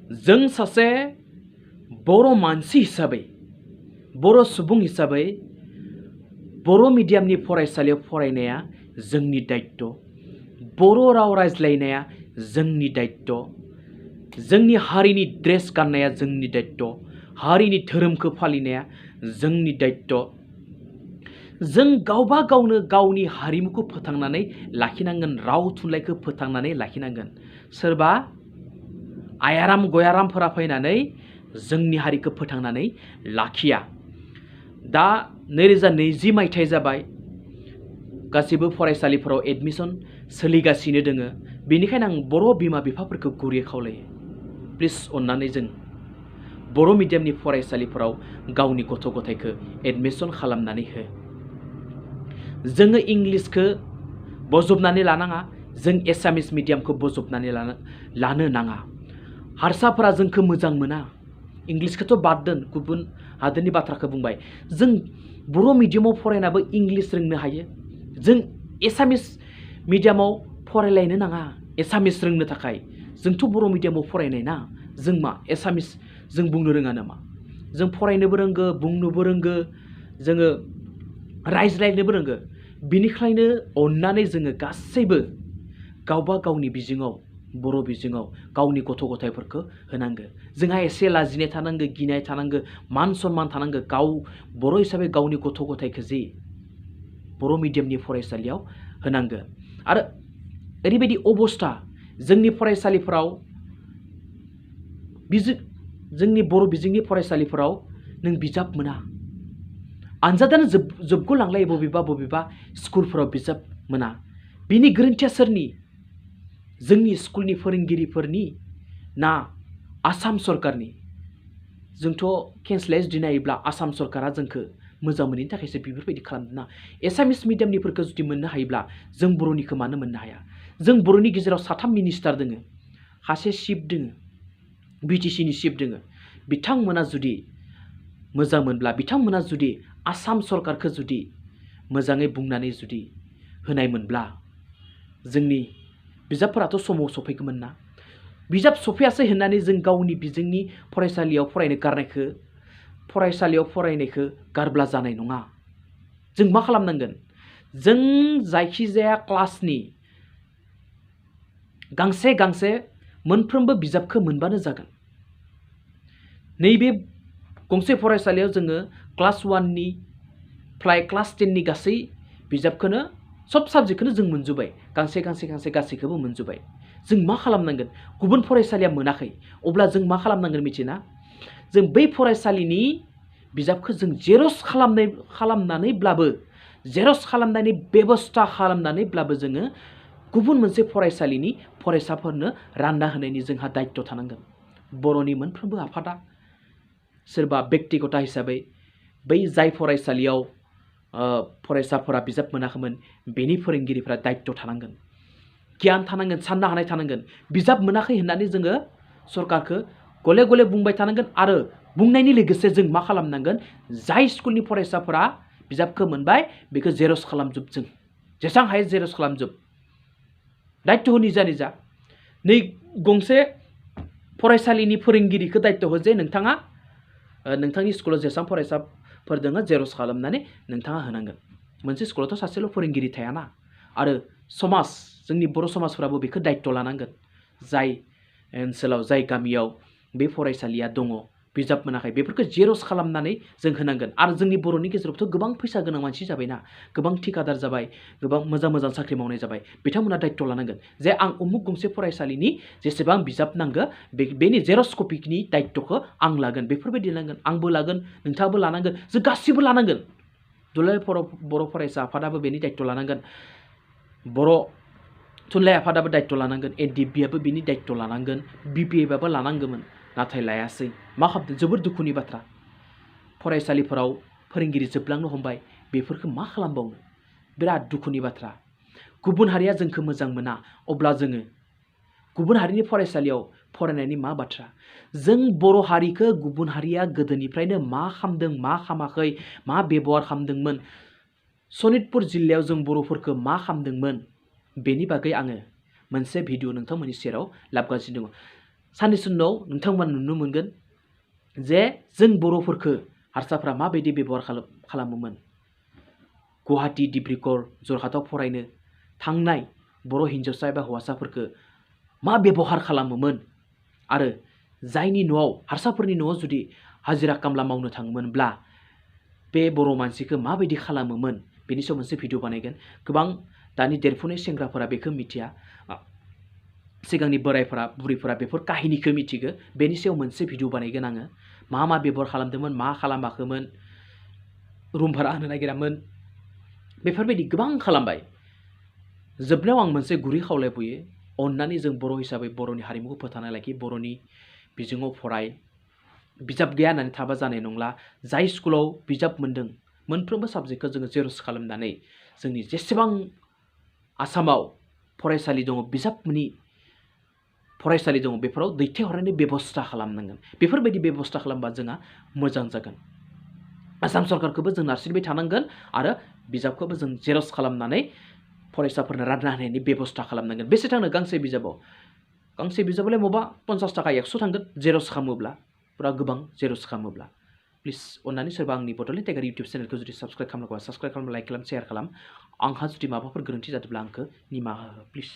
जों सासे बर' मानसि हिसाबै बर' सुबुं हिसाबै बर' मिडियामनि फरायसालियाव फरायनाया जोंनि दायित्व बर' राव रायज्लायनाया जोंनि दायित्व जोंनि हारिनि ड्रेस गाननाया जोंनि दायित्व हारिनि धोरोमखौ फालिनाया जोंनि दायित्व जों गावबा गावनो गावनि हारिमुखौ फोथांनानै लाखिनांगोन राव थुनलाइखौ फोथांनानै लाखिनांगोन सोरबा आयाराम गयारामफोरा फैनानै जोंनि हारिखौ फोथांनानै लाखिया दा 2020 मायथाइ जाबाय गासिबो फरायसालिफोराव एडमिशन सोलिगासिनो दोङो बेनिखायनो आं बर' बिमा बिफाफोरखौ गुरै खावलायो प्लिज अन्नानै जों बर' मिडियामनि फरायसालिफोराव गावनि गथ' गथायखौ एडमिशन खालामनानै हो जोङो इंलिसखौ बजबनानै लानाङा जों एसामिस मिडियामखौ बजबनानै लानो नाङा हारसाफोरा जोंखौ मोजां मोना इंलिसखौथ' बाद दोन गुबुन हादोरनि बाथ्राखौ बुंबाय जों बर' मिडियामाव फरायनाबो इंलिस रोंनो हायो जों एसामिस मिडियामाव फरायलायनो नाङा एसामिस रोंनो थाखाय जोंथ' बर' मिडियामाव फरायनाय ना जों मा एसामिस जों बुंनो रोङा नामा जों फरायनोबो रोंगो बुंनोबो रोंगो जोङो रायज्लायनोबो रोंगो बिनिखायनो अन्नानै जोङो गासैबो गावबा गावनि बिजोङाव बर' बिजोङाव गावनि गथ' गथायफोरखौ होनांगो जोंहा एसे लाजिनाय थानांगो गिनाय थानांगो मान सन्मान थानांगो गाव बर' हिसाबै गावनि गथ' गथायखौ जि बर' मिडियामनि फरायसालियाव होनांगो आरो ओरैबायदि अबस्था जोंनि फरायसालिफोराव जोंनि बर' बिजोंनि फरायसालिफोराव नों बिजाब मोना आनजादानो जोबग'लांलायो बबेबा स्कुलफोराव बिजाब मोना बिनि गोरोन्थिया सोरनि जोंनि स्कुलनि फोरोंगिरिफोरनि ना आसाम सरकारनि जोंथ' केन्सलेस दिनायोब्ला आसाम सरकारा जोंखौ मोजां मोनैनि थाखायसो बेफोरबायदि खालामदों ना एसामिस मिडियामनिफोरखौ जुदि मोननो हायोब्ला जों बर'निखौ मानो मोननो हाया जों बर'नि गेजेराव 3 मिनिस्टार दोङो सासे चिफ दोङो बिटिसिनि चिफ दोङो बिथांमोना जुदि मोजां मोनब्ला बिथांमोना जुदि आसाम सरकारखौ जुदि मोजाङै बुंनानै जुदि होनायमोनब्ला जोंनि बिजाबफोराथ' समाव सफैगौमोन ना बिजाब सफैयासै होननानै जों गावनि बिजोंनि फरायसालियाव फरायनायखौ गारब्ला जानाय नङा जों मा खालामनांगोन जों जायखिजाया क्लासनि गांसे मोनफ्रोमबो बिजाबखौ मोनबानो जागोन नैबे गंसे फरायसालियाव जोङो क्लास 1 फ्राय क्लास 10 गासै बिजाबखौनो सब साबजेक्टखौनो जों मोनजोबबाय गांसे गासैखौबो मोनजोबबाय जों मा खालामनांगोन गुबुन फरायसालिया मोनाखै अब्ला जों मा खालामनांगोन मिथिना जों बै फरायसालिनि बिजाबखौ जों जेरक्स खालामनायनि बेबस्था खालामनानैब्लाबो जोङो गुबुन मोनसे फरायसालिनि फरायसाफोरनो रानना होनायनि जोंहा दायित्व थानांगोन बर'नि मोनफ्रोमबो आफादा सोरबा बेक्तिगत हिसाबै बै जाय फरायसालियाव फरायसाफोरा बिजाब मोनाखैमोन बेनि फोरोंगिरिफोरा दायित्व थानांगोन गियान थानांगोन साननो हानाय थानांगोन बिजाब मोनाखै होननानै जोङो सरकारखौ गले गले बुंबाय थानांगोन आरो बुंनायनि लोगोसे जों मा खालामनांगोन जाय स्कुलनि फरायसाफोरा बिजाबखौ मोनबाय बेखौ जेरक्स खालामजोब जों जेसां हायो जेरक्स खालामजोब दायित्व निजा नै गंसे फरायसालिनि फोरोंगिरिखौ दायित्व हो जे नोंथाङा नोंथांनि स्कुलाव जेसां फरायसाफोर दङ जेरक्स खालामनानै नोंथाङा होनांगोन मोनसे स्कुलावथ' सासेल' फोरोंगिरि थायाना आरो समाज जोंनि बर' समाजफोराबो बेखौ दायित्व लानांगोन जाय ओनसोलाव जाय गामियाव बे फरायसालिया दङ बिजाब मोनाखै बेफोरखौ जेरक्स खालामनानै जों होनांगोन आरो जोंनि बर'नि गेजेरावथ' गोबां फैसा गोनां मानसि जाबायना गोबां ठिकादार जाबाय गोबां मोजां साख्रि मावनाय जाबाय बिथांमोना दायित्व लानांगोन जे आं उमुक गंसे फरायसालिनि जेसेबां बिजाब नांगौ बेनि जेरक्स कपिनि दायित्वखौ आं लागोन बेफोरबायदि लागोन आंबो लागोन नोंथाङाबो लानांगोन जों गासिबो लानांगोन दुलाराय बर' फरायसा आफादाबो बेनि दायित्व लानांगोन बर' थुनलाइ आफादाबो दायित्व लानांगोन एडिबिआबो बेनि दायित्व लानांगोन बिपिएफआबो लानांगौमोन नाथाय लायासै मा खालामदों जोबोर दुखुनि बाथ्रा फरायसालिफोराव फोरोंगिरि जोबलांनो हमबाय बेफोरखौ मा खालामबावनो बिराद दुखुनि बाथ्रा गुबुन हारिया जोंखौ मोजां मोना अब्ला जोङो गुबुन हारिनि फरायसालियाव फरायनायनि मा बाथ्रा जों बर' हारिखौ गुबुन हारिया गोदोनिफ्रायनो मा खालामदों मा खालामाखै मा बेबहार खालामदोंमोन सनितपुर जिल्लायाव जों बर'फोरखौ मा खालामदोंमोन बेनि बागै आङो मोनसे भिडिअ नोंथांमोननि सेराव लाबोगासिनो दङ साननैसो उनाव नोंथांमोना नुनो मोनगोन जे जों बर'फोरखौ हारसाफ्रा माबायदि बेबहार खालामोमोन। गुवाहाटी, डिब्रुगड़, जरहाटआव फरायनो थांनाय बर' हिन्जावसा एबा हौवासाफोरखौ मा बेबहार खालामोमोन आरो जायनि न'आव हारसाफोरनि न'आव जुदि हाजिरा खामला मावनो थाङोमोनब्ला बे बर' मानसिखौ माबायदि खालामोमोन बेनि सायाव मोनसे भिडिअ बानायगोन। गोबां दानि देरफुनाय सेंग्राफोरा बेखौ मिथिया, सिगांनि बोरायफोरा बुरैफोरा बेफोर काहिनिखौ मिथिगो। बेनि सायाव मोनसे भिडिअ बानायगोन आङो। मा मा बेबहार खालामदोंमोन, मा खालामाखैमोन, रुम भारा होनो नागिरामोन, बेफोरबायदि गोबां खालामबाय। जोबनायाव आं मोनसे गुरै खावलायबोयो, अननानै जों बर' हिसाबै बर'नि हारिमुखौ फोथांना लाखि, बर'नि बिजोङाव फराय। बिजाब गैया होननानै थाबा जानाय नंला। जाय स्कुलाव बिजाब मोन्दों मोनफ्रोमबो साबजेक्टखौ जोङो जेरक्स खालामनानै जोंनि जेसेबां आसामाव फरायसालि दङ, बिजाबनि फरायसालि दङ, बेफोराव दैथायहरनायनि बेबस्था खालामनांगोन। बेफोरबायदि बेबस्था खालामबा जोंहा मोजां जागोन। आसाम सरकारखौबो जों नारसिनबाय थानांगोन आरो बिजाबखौबो जों जेरक्स खालामनानै फरायसाफोरनो रानना होनायनि बेबस्था खालामनांगोन। बेसे थाङो गांसे बिजाबाव? गांसे बिजाबावलाय मबा 50 थाखा 100 थांगोन जेरक्स खालामोब्ला, पुरा गोबां जेरक्स खालामोब्ला। प्लिज अननानै सोरबा आंनि बड'लेण्ड टाइगार इउटुब चेनेलखौ जुदि साबस्क्राइब खालामाखैबा साबस्क्राइब खालाम, लाइक खालाम, शेयार खालाम। आंहा जुदि माबाफोर गोरोन्थि जादोंब्ला आंखौ निमाहा हो प्लिज।